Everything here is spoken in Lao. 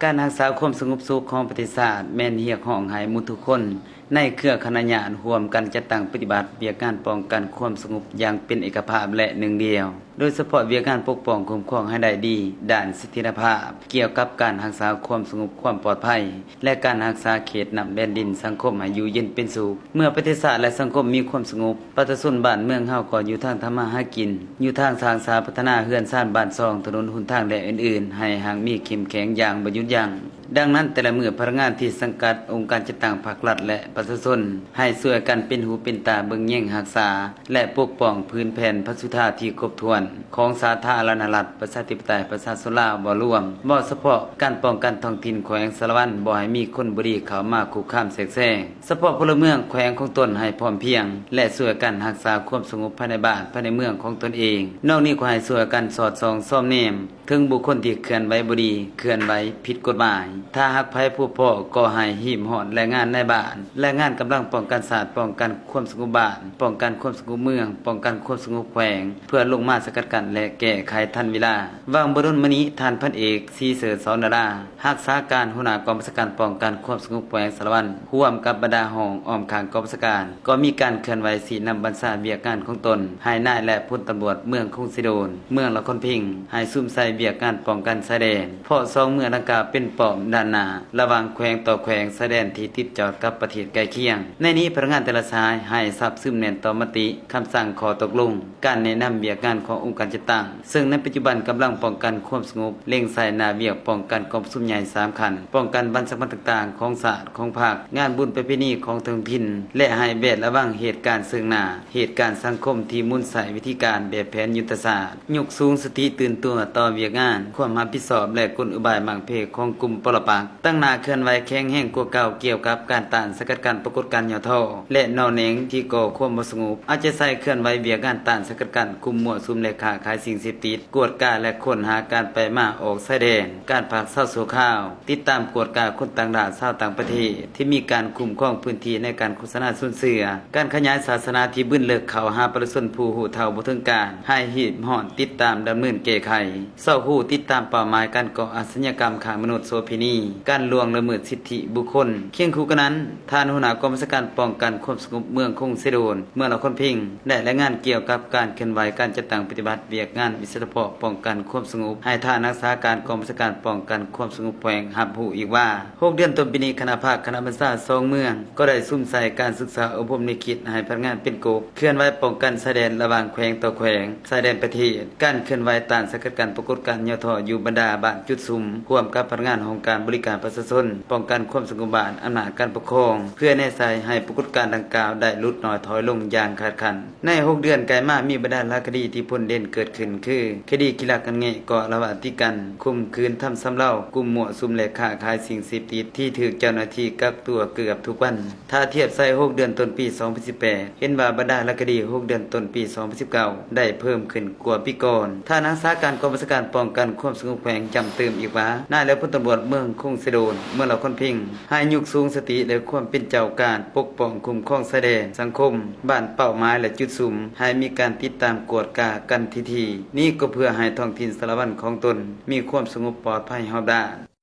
ການຮັກສາຄວາມສະຫງົບສຸກຂອງປະເທດຊາດ ແມ່ນຮຽກຮ້ອງໃຫ້ໝົດທຸກຄົນໃນເຄືອຄະນະຍາດ ຮ່ວມກັນຈັດຕັ້ງປະຕິບັດວຽກງານປ້ອງກັນຄວາມສະຫງົບຢ່າງເປັນເອກະພາບ ແລະ ໜຶ່ງດຽວ, ໂດຍສະເພາະວຽກງານປົກປ້ອງຄຸ້ມຄອງໃຫ້ໄດ້ດີດ້ານສະຖຽນລະພາບ ກ່ຽວກັບການຮັກສາຄວາມສະຫງົບຄວາມປອດໄພ ແລະ ການຮັກສາເຂດນ້ຳແດນດິນສັງຄົມໃຫ້ຢູ່ເຢັນເປັນສຸກ. ເມື່ອປະເທດຊາດ ແລະ ສັງຄົມມີຄວາມສະຫງົບ, ປະຊາຊົນບ້ານເມືອງເຮົາກໍຢູ່ທາງທຳມາຫາກິນ, ຢູ່ທາງສ້າງສາພັດທະນາເຮືອນຊານບ້ານຊ່ອງ, ຖະໜົນຫົນທາງ ແລະ ອື່ນໆ ໃຫ້ຮັ່ງມີເຂັ້ມແຂງຢ່າງບໍ່ຢຸດຢັ້ງ. ດັ່ງນັ້ນ, ແຕ່ລະມື້ພະນັກງານທີ່ສັງກັດອົງການຈັດຕັ້ງພາກລັດ ແລະ ປະຊາຊົນ ໃຫ້ຊ່ວຍກັນເປັນຫູເປັນຕາເບິ່ງແຍງຮັກສາ ແລະ ປົກປ້ອງພື້ນແຜ່ນພັນສຸທາທີ່ຄົບຖ້ວນຂອງສາທາລະນະລັດ ປະຊາທິປະໄຕ ປະຊາຊົນລາວບໍ່ລວມ, ເວົ້າສະເພາະການປ້ອງກັນທ້ອງຖິ່ນແຂວງສາລະວັນ ບໍ່ໃຫ້ມີຄົນບໍ່ດີເຂົ້າມາຄຸກຄາມແຊກແຊງ. ສະເພາະພົນລະເມືອງແຂວງຂອງຕົນໃຫ້ພ້ອມພຽງ ແລະ ຊ່ວຍກັນຮັກສາຄວາມສະຫງົບພາຍໃນບ້ານ, ພາຍໃນເມືອງຂອງຕົນເອງ. ນອກນີ້ກໍໃຫ້ຊ່ວຍກັນສອດສ່ອງຊອມແນມ ເຖິງບຸກຄົນທີ່ເຄື່ອນໄຫວບໍ່ດີ, ເຄື່ອນໄຫວຜິດກົດໝາຍ. ຖ້າຫາກໃຜພົບພໍ້ກໍໃຫ້ຮີບຮ້ອນລາຍງານນາຍບ້ານ, ລາຍງານກຳລັງປ້ອງກັນຊາດ, ປ້ອງກັນຄວາມສະຫງົບບ້ານ, ປ້ອງກັນຄວາມສະຫງົບເມືອງ, ປ້ອງກັນຄວາມສະຫງົບແຂວງ ເພື່ອລົງມາສະກັດກັ້ນ ແລະ ແກ້ໄຂທັນເວລາ. ຫວ່າງບໍ່ດົນມານີ້, ທ່ານພັນເອກ ສີເສີດ ສອນດາລາ ຮັກສາການຫົວໜ້າກອງບັນຊາການປ້ອງກັນຄວາມສະຫງົບແຂວງສາລະວັນ ຮ່ວມກັບບັນດາຫ້ອງອ້ອມຂ້າງກອງບັນຊາການ ກໍມີການເຄື່ອນໄຫວຊີ້ນຳບັນຊາວຽກງານຂອງຕົນ ໃຫ້ນາຍ ແລະ ພົນຕຳຫຼວດເມືອງຄົງເຊໂດນ, ເມືອງລະຄອນເພັງ ໃຫ້ສຸມໃສ່ວຽກງານປ້ອງກັນຊາຍແດນ, ເພາະສອງເມືອງດັ່ງກ່າວເປັນປ້ອມດ້ານໜ້າລະຫວ່າງແຂວງຕໍ່ແຂວງ, ຊາຍແດນທີ່ຕິດຈອດກັບປະເທດໃກ້ຄຽງ. ໃນນີ້ພະນັກງານແຕ່ລະສາຍໃຫ້ຊາບຊຶມແໜ້ນຕໍ່ມະຕິ, ຄຳສັ່ງ, ຂໍ້ຕົກລົງ, ການແນະນຳວຽກງານຂອງອົງການຈັດຕັ້ງ, ເຊິ່ງໃນປັດຈຸບັນກຳລັງປ້ອງກັນຄວາມສະຫງົບ ເລັງໃສ່ໜ້າວຽກປ້ອງກັນກອງປະຊຸມໃຫຍ່ສາມຂັ້ນ, ປ້ອງກັນວັນສຳຄັນຕ່າງໆຂອງຊາດ, ຂອງພັກ, ງານບຸນປະເພນີຂອງທ້ອງຖິ່ນ ແລະ ໃຫ້ແວດລະວັງເຫດການເຊິ່ງໜ້າ, ເຫດການສັງຄົມທີ່ໝູນໃຊ້ວິທີການແບບແຜນຍຸດທະສາດ, ຍົກສູງສະຕິຕື່ນຕົວຕໍ່ວຽກງານ, ຄວາມຮັບຜິດຊອບ ແລະ ກົນອຸບາຍໝາກເພຂອງກຸ່ມປໍລະປັກ. ຕັ້ງໜ້າເຄື່ອນໄຫວແຂງແຮງກວ່າເກົ່າກ່ຽວກັບການຕ້ານສະກັດກັ້ນປາກົດການຫຍໍ້ທໍ້ ແລະ ໜໍ່ແໜງທີ່ກໍ່ຄວາມບໍ່ສະຫງົບ, ເອົາໃຈໃສ່ເຄື່ອນໄຫວວຽກງານຕ້ານສະກັດກັ້ນກຸ່ມມົ້ວສຸມ ແລະ ຄ້າຂາຍສິ່ງເສບຕິດ, ກວດກາ ແລະ ຄົ້ນຫາການໄປມາອອກຊາຍແດນ, ການພັກເຊົາຊົ່ວຄາວ, ຕິດຕາມກວດກາຄົນຕ່າງດ້າວຊາວຕ່າງປະເທດທີ່ມີການຄຸ້ມຄອງພື້ນທີ່ໃນການໂຄສະນາຊົນເຊື້ອ, ການຂະຫຍາຍສາດສະໜາທີ່ບຶ້ນເລິກເຂົ້າຫາປະຊາຊົນຜູ້ຮູ້ເທົ່າບໍ່ເຖິງການ, ໃຫ້ຮີບຮ້ອນຕິດຕາມດຳເນີນແກ້ໄຂ. ຊອກຮູ້ຕິດຕາມເປົ້າໝາຍການກໍ່ອາຊະຍາກຳຄ້າມະນຸດໂສເພນີ, ການລ່ວງລະເມີດສິດທິບຸກຄົນ. ຄຽງຄູ່ກັນນັ້ນ, ທ່ານຫົວໜ້າກອງບັນຊາການປ້ອງກັນຄວາມສະຫງົບເມືອງຄົງເຊໂດນ, ເມືອງລະຄອນເພັງ ໄດ້ລາຍງານກ່ຽວກັບການເຄື່ອນໄຫວການຈັດຕັ້ງປະຕິບັດວຽກງານວິຊາສະເພາະປ້ອງກັນຄວາມສະຫງົບ ໃຫ້ທ່ານຮັກສາການກອງບັນຊາການປ້ອງກັນຄວາມສະຫງົບແຂວງຮັບຮູ້ອີກວ່າ, ຫົກເດືອນຕົ້ນປີນີ້ ຄະນະພັກຄະນະບັນຊາສອງເມືອງ ກໍໄດ້ສຸມໃສ່ການສຶກສາອົບຮົມແນວຄິດໃຫ້ພະນັກງານເປັນກົກ ເຄື່ອນໄຫວປ້ອງກັນຊາຍແດນລະຫວ່າງແຂວງຕໍ່ແຂວງ, ຊາຍແດນປະເທດ, ການເຄື່ອນໄຫວຕ້ານສະກັດກັ້ນປາກົດການຫຍໍ້ທໍ້ຢູ່ບັນດາບ້ານຈຸດສຸມ, ຮ່ວມກັບພະນັກງານຫ້ອງການບໍລິການປະຊາຊົນ, ປ້ອງກັນຄວາມສະຫງົບບ້ານ, ອຳນາດການປົກຄອງ, ເພື່ອແນໃສ່ໃຫ້ປາກົດການດັ່ງກ່າວໄດ້ຫຼຸດນ້ອຍຖອຍລົງຢ່າງຂາດຂັ້ນ. ໃນຫົກເດືອນກາຍມາ ມີບັນດາຫຼາຍຄະດີທີ່ພົ້ນເດັ່ນເກີດຂຶ້ນ ຄື ຄະດີຂີ້ລັກງັດແງະ, ກໍ່ອາລະວາດຕີກັນ, ຂົ່ມຂືນ, ທຳຊຳເລົາ, ກຸ່ມມົ້ວສຸມ ແລະ ຄ້າຂາຍສິ່ງເສບຕິດ ທີ່ຖືກເຈົ້າໜ້າທີ່ກັກຕົວເກືອບທຸກວັນ. ຖ້າທຽບໃສ່ຫົກເດືອນຕົ້ນປີສອງພັນສິບແປດ ເຫັນວ່າບັນດາລະຄະດີຫົກເດືອນຕົ້ນປີສອງພັນສິບເກົ້າ ໄດ້ເພີ່ມຂຶ້ນກວ່າປີກ່ອນ. ທ່ານຮັກສາການກອງບັນຊາການປ້ອງກັນຄວາມສະຫງົບແຂວງຢ້ຳເຕີມອີກວ່າ ນາຍ ແລະ ພົນຕຳຫຼວດເມືອງຄົງເຊໂດນ, ເມືອງລະຄອນເພັງ ໃຫ້ຍົກສູງສະຕິ ແລະ ຄວາມເປັນເຈົ້າການປົກປ້ອງຄຸ້ມຄອງຊາຍແດນ, ສັງຄົມ, ບ້ານເປົ້າໝາຍ ແລະ ຈຸດສຸມ ໃຫ້ມີການຕິດຕາມກວດກາກັນຖີ່ໆ. ນີ້ກໍເພື່ອໃຫ້ທ້ອງຖິ່ນສາລະວັນຂອງຕົນມີຄວາມສະຫງົບປອດໄພຮອບດ້ານ.